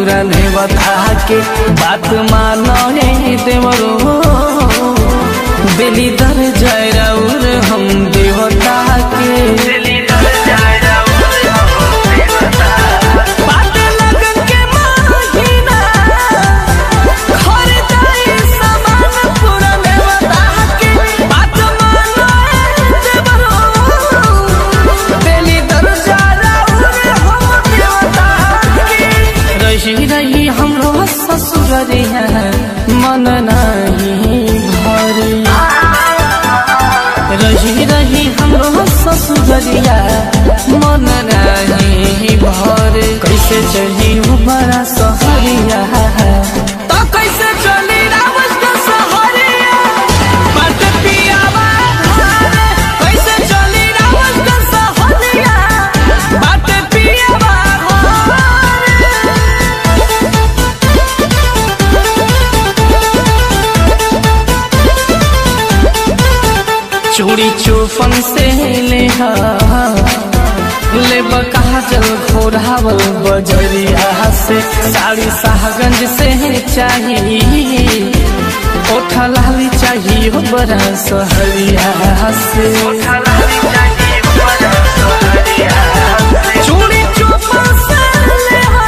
पूरा नेवता के बात मानो हे देवरो दिली दर जाय राउर हम देवता के दिली दर जाय राउर हम देवता बात लगन के महीना खरीदाई सामान पूरा नेवता के बात मानो हे देवरो दिली दर जाय राउर हम देवता के रही रही हमरो ससुररिया मन नहीं भरे रही रही हमरो ससुररिया मन नहीं भरे कैसे चली बड़ा सहरिया तो कैसे चली रावत का सहरिया बात पियावा घरे कैसे चली रावत का सहरिया बात पियावा घरे। चूड़ी चौपन से लेहा ले काजल घोरावल बजरिया से साड़ी शाहगंज से चाहिए ओठा लाली चाहिए हो बड़ा सहरिया से ओठा लाली चाहिए बड़ा सहरिया से चूड़ी चौपन से लेहा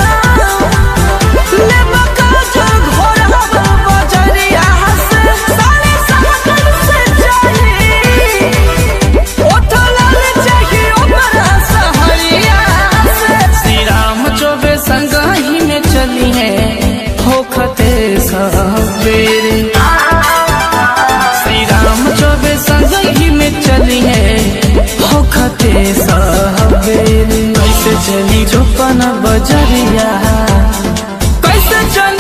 ले काजल घोरावल बजरिया से साड़ी शाहगंज से चाहिए ओठा लाली चाहिए हो बड़ा सहरिया से। श्री राम चौबे संग ही में चली है होखते सवेरे श्री राम चौबे संग ही में चली है होखते सवेरे कैसे चली चौपन बजरिया कैसे चली।